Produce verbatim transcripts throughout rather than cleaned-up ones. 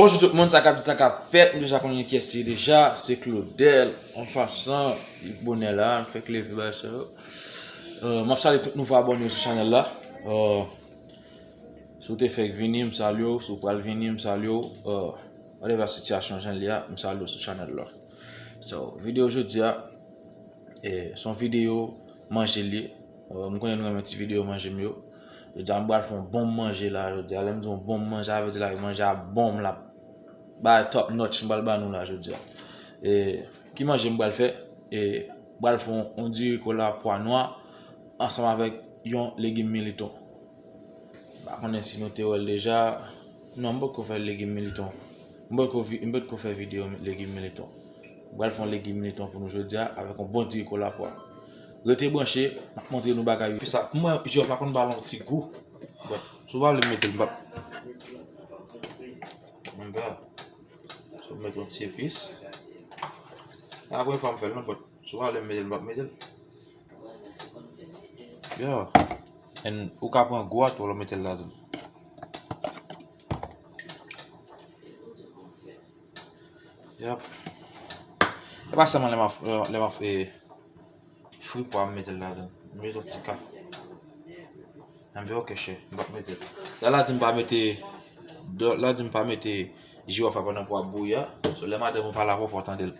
Bonjou tout moun, sa k ap di, sa k ap fèt, nou deja konnen kiyès li deja, se Claudel, an pasan, bonè la, nou fèk leve bagay sa yo. Euh, m ap salye tout nouvo abòne yo sou chanèl la. Euh, si w te fèk vini, m salye w, si w pral vini, m salye w. Euh, whatever sitiyasyon jan l ye a, m salye w sou chanèl la. So, videyo jodi a, e, se yon videyo manje l ye. Euh, m konnen nou renmen ti videyo manje m yo. Jodi a m pral fè yon bonm manje la jodi a. Lè m di yon bonm manje, sa vle di la manje a bonm, l ap bay top notch m pral ba nou la jodi a. E, ki manje m pral fè? E, m pral fè yon, yon diri kola pwa nwa ansanm avèk yon legim militon. M pa konnen si nou te wè l deja. Non, m potko fè legim militon. M potko vi-, m potko fè videyo legim militon. M pral fè yon legim militon pou nou jodi a avèk yon bon diri kola pwa. Rete branche, m ap montre nou bagay yo. Epi sa, pou mwen, jòf la konn ba l yon ti gou. Bon, si w pa vle m mete l, m p ap. Mwen pa. Si w mete yon ti epis. A, premye fwa m fè l, non, but si w pa vle m mete l, m p ap mete l. Yeah. And ou ka pran gou a tou lè w mete l ladan. Yep. E pa sèlman lè m ap, lè m ap, e, fri pwa m mete l ladan. M mete yon ti ka. M vle, ok, chè, m p ap mete l. La, la di m pa mete, la di m pa mete jiwòf la pandan pwa bouyi a. So, lè madanm ou pale avè w, fò w tande l.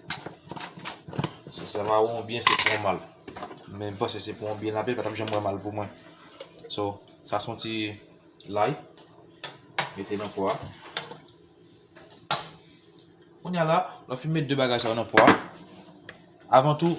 So, sa va wè yon byen, se pou yon mal. Men m panse se pou yon byen l ap ye, pa t ap janm wè mal pou mwen. So, sa se yon ti lay. Mete nan pwa a. Kounye a la, lè w fin met de bagay sa yo nan pwa a, avan tou,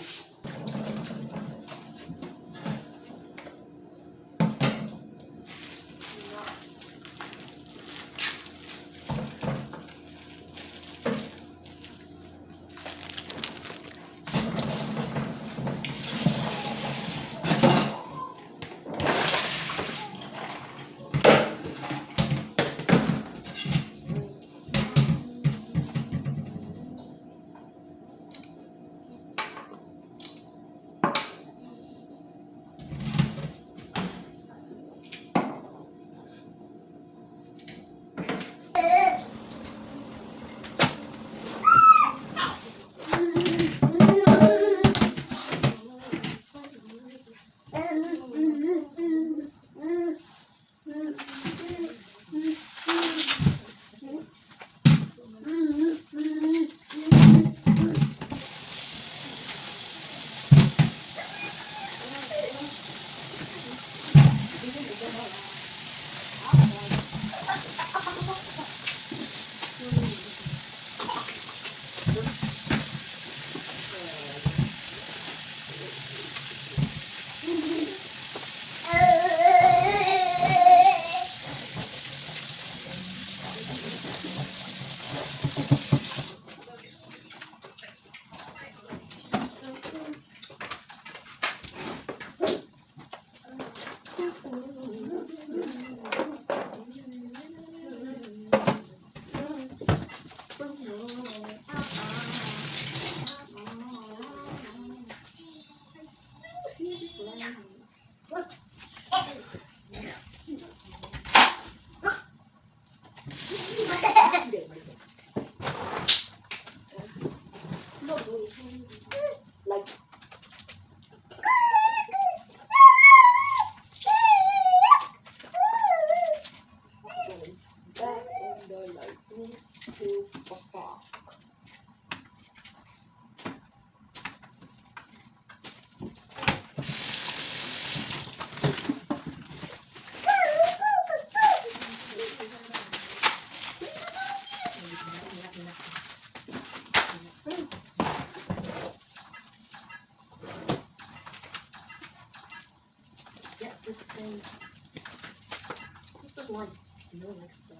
Get this thing. This is like, no, like, stuff.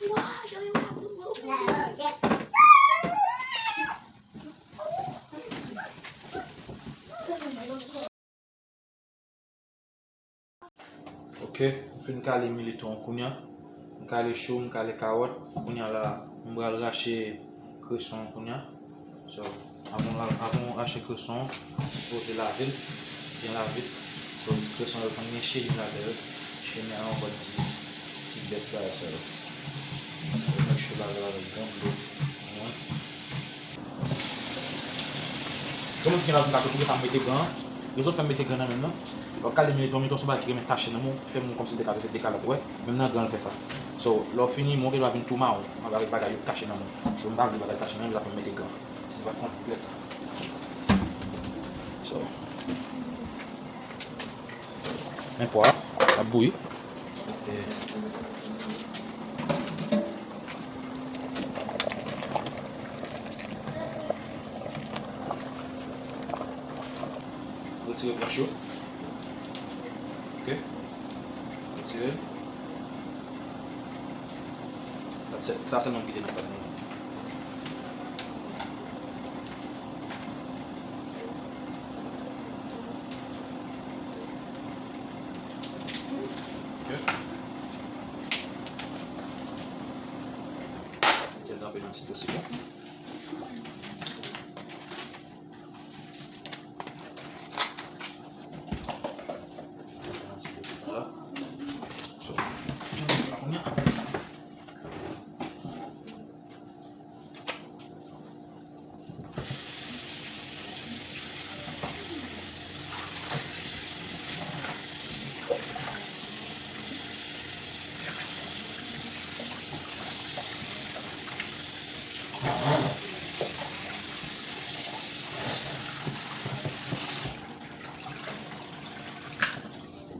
Why do you have to move it? Ok, m fin kale militon an kounye a. M kale chou, m kale kawòt. Kounye a la, m pral rache kreson an kounye a. So, avan, avan w rache kreson an, sipoze lave l, byen lave l. So, ti kreson yo konn gen cheni ladan yo. Cheni a yon bò di Ti bèt la, sa yo. Make sure lavel avèk gran dlo. Wi. Gen moun ki gen lavi kato pou yo pa mete gan. Rezon fè m mete gan nan men m nan. Lè w kale men w, men w se yon bagay ki renmen tache nan men w, fè men w kòmsi m te ka fè se dekalòt, wè. Menm nan gan l fè sa. So, lè w fini, men w gen dwa vin tou mawon avèk bagay yo tache nan men w. So, m pa vle bagay tache nan men m, sa fè m mete gan. Se pa konn bèt sa. So. Men pwa a ap bouyi. Retire branch yo. Ok. Retire. Sa sèlman m kite nan plat mwen. Ok. Mete l nan ti dlo sitwon.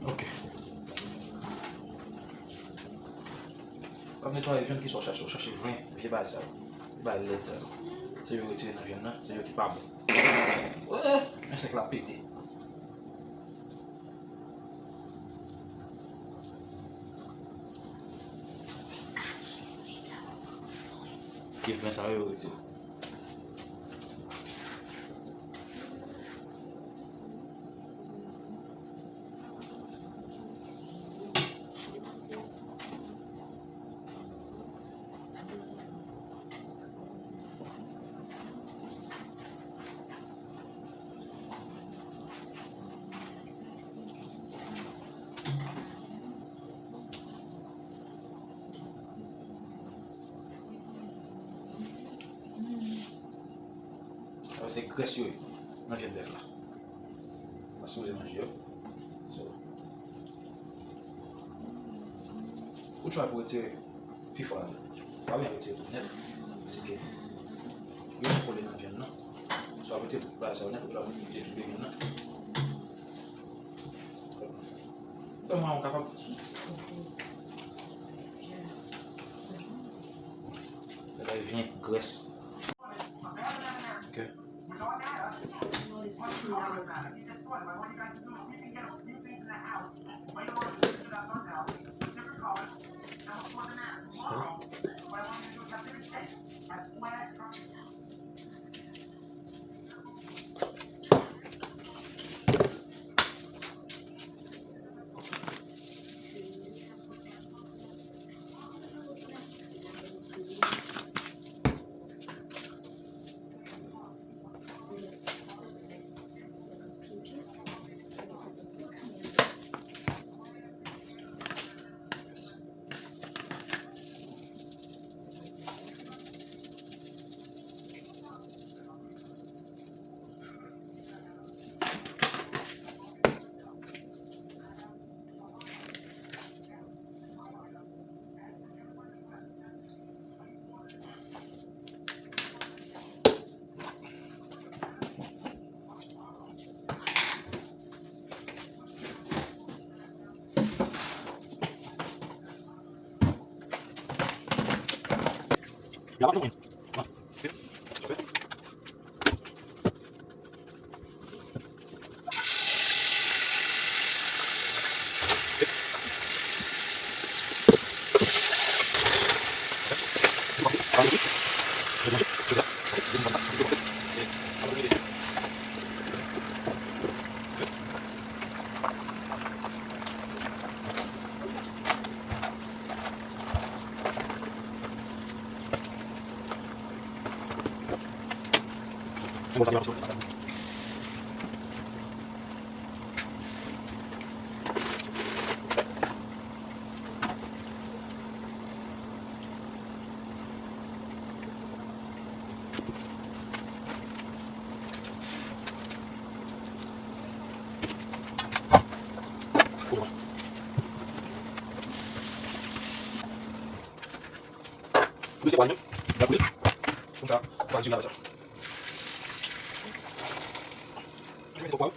Ok. W ap netwaye vyann ki sa w chache. W chache vyen, vye bagay sa yo. Vye bagay lèd sa yo. Se yo retire nan vyann nan, se yo ki pa bon. Wè, men sèk la pete. Vye vyann sa yo, yo retire. Sa se grès yo ye nan vyann bèf la. Ou pa sipoze manje yo. So, ou try pou retire pi fò ladan. Pa byen retire tout nèt. Paske yo vin kole nan vyann nan. So, w ap retire tout bagay sa yo nèt, epi l ap vin detwi vyann nan. Fè mwen ou kapab. Bagay vyann grès. Ok. Pou se pwal menm, l ap boule. Konsa, pwal diri avè sa. Mwen mete pwal.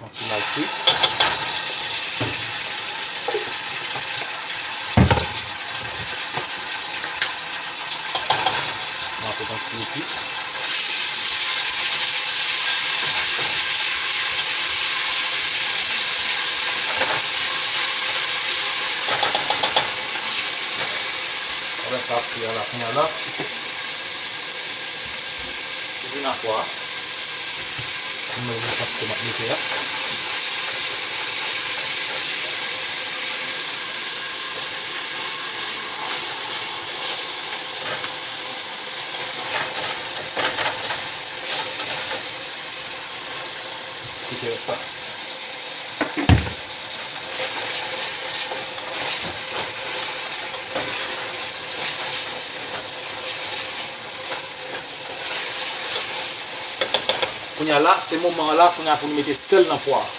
Yon ti lay fri. Mwen ap met yon ti epis. Apre sa, ap fri a la, kounye a la. Vin a pwa. Mwen mete kantite m ap mete a. Kite sa. Kounye a la, se moman an la, kounye a pou nou mete sèl nan pwa a.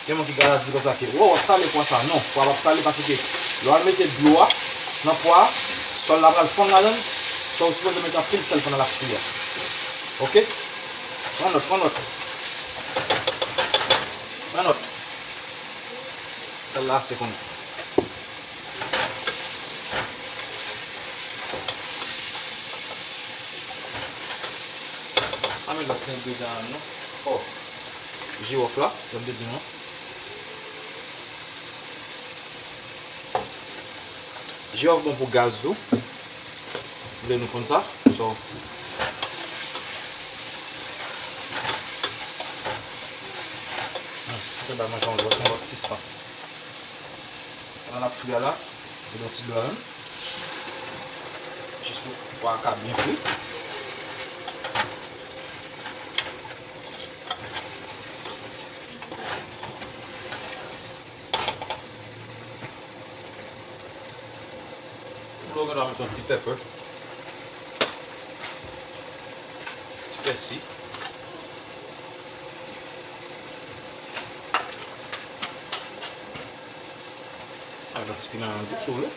Gen moun ki ka di konsa ke, "Wow, w ap sale pwa sa." Non, pwa p ap sale paske lè w al mete dlo a nan pwa a, sèl la pral fonn ladan l, so ou sipoze mete anpil sèl pandan l ap fri a. Oke? Pran nòt, pran nòt. Pran nòt. Sèl la ase konnen. Pa met lòt ti engredyan an non. Oh. Jiwòf la, jan m te di nou an. Jiwòf bon pou gaz tou. M vle nou konn sa. So, hmm, mwen te ba manje yon lòt, yon lòt ti san. Pandan l ap fri a la, mete yon ti dlo ladan l. Jis pou pwa a ka byen fri. Pou lè w gen dwa mete yon ti pepper, ti pèsi. Avèk yon ti piman an tou, si w vle.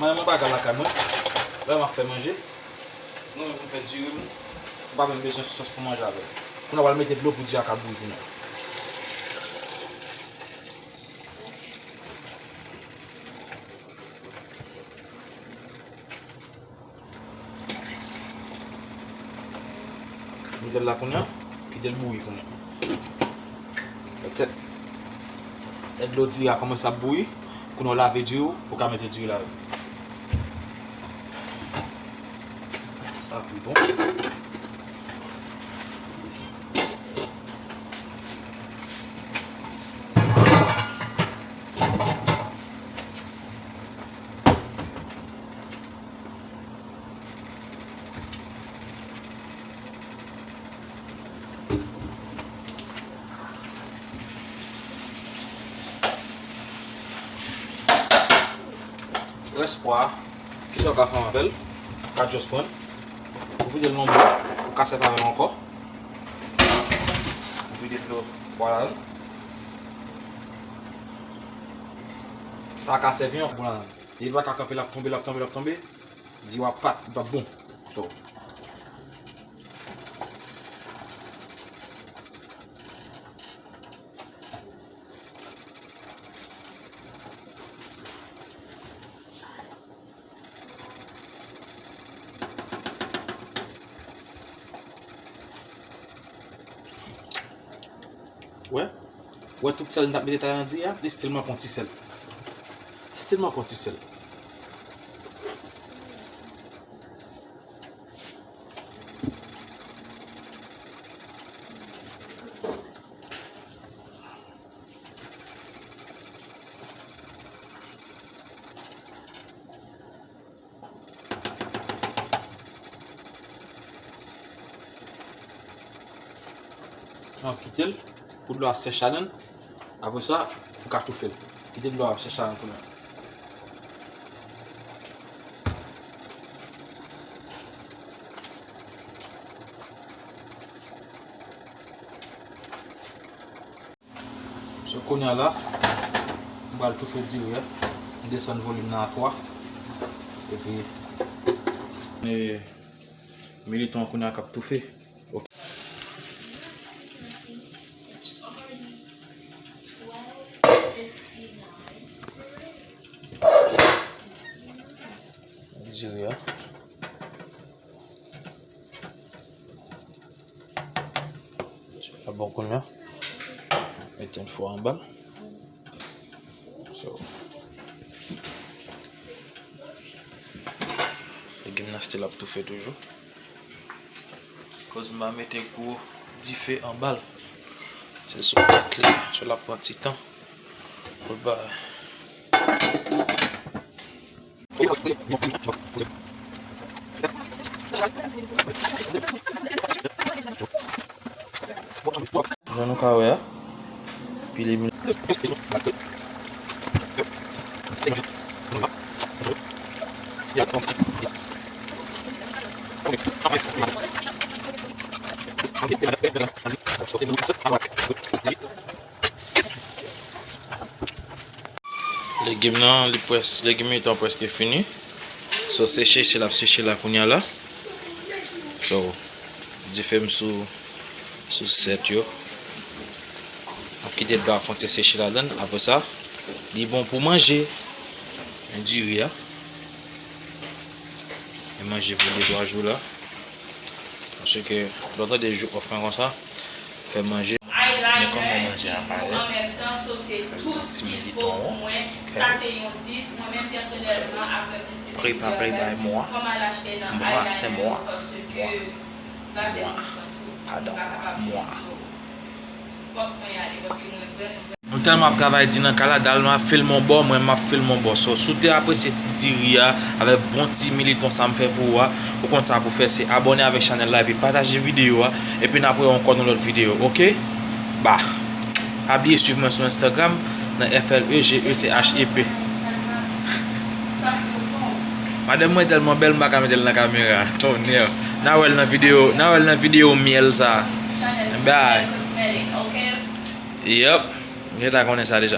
Mwen, mwen pa ka lakay mwen. Lè m ap fè manje, mwen menm pou m fè diri m, m pa menm bezwen sòs pou manje avè l. Kounye a w al mete dlo pou diri a ka bouyi kounye a. Mete l la kounye a, kite l bouyi kounye a. That's it. Lè dlo diri a kòmanse ap bouyi, kounye a w lave diri w, ou ka mete diri ladan l. Sa pi bon. Rès pwa a, kisa w ka fè avè l? Ou ka just pran l, ou vide l nan bò, ou ka sèvi avè l ankò. Ou vide dlo pwa ladan l. Sa a ka sèvi ankò ladan l. Li pa ka kanpe, l ap tonbe, l ap tonbe, l ap tonbe. Diri w ap pa, li p ap bon. So, ou Wè, wè tout sèl m t ap mete talè nan diri a, li still manke yon ti sèl. Still manke yon ti sèl. N ap kite l pou dlo a sèch ladan l. Apre sa, ou ka toufe l. Kite dlo a sèch ladan l kounye a. So, kounye a la, m pral toufe diri a. M desann volim nan a twa. Epi, e, militon an kounye a k ap toufe. Ok. Diri a. Sa bon kounye a. Mete yon fò anba l. So, legim nan still ap toufe toujou. Koz m pa mete gwo dife anba l. Se sou plat la. So, l ap pran ti tan pou l bay. Jan nou ka wè a, pile mi- Legim nan, li près-, legim militon an prèske fini. So, se seche l ap seche la kounye a la. So, dife m sou, sou sèt yo. M ap kite dlo a fè yon ti seche ladan l. Apre sa, li bon pou manje. Men diri a. E manje pou de twa jou la. Paske lè w tande jou off lan konsa, fè manje. Men kòman manje a parèt. Ti militon an. Prepa, prepa, e mwa. Mwa, se mwa. Mwa. Mwa. Padon, mwa. Mwa. M tèlman ap travay di nan kay la, Dalma ap filme yon bò, mwen m ap filme yon bò. So, si w te apresye ti diri a, avèk bon ti militon sa m fè pou ou a, ou konn sa pou fè, se abòne avèk chanèl la, epi pataje videyo a, epi n ap wè ankò nan lòt videyo, oke? Bah. Pa bliye swiv mwen sou Instagram, nan F L E G E C H E P. Madanm mwen tèlman bèl, m pa ka mete l nan kamera. Tonnè. N a wè l nan videyo, n a wè l nan videyo myèl sa. Bye. Yep. M gentan konnen sa deja.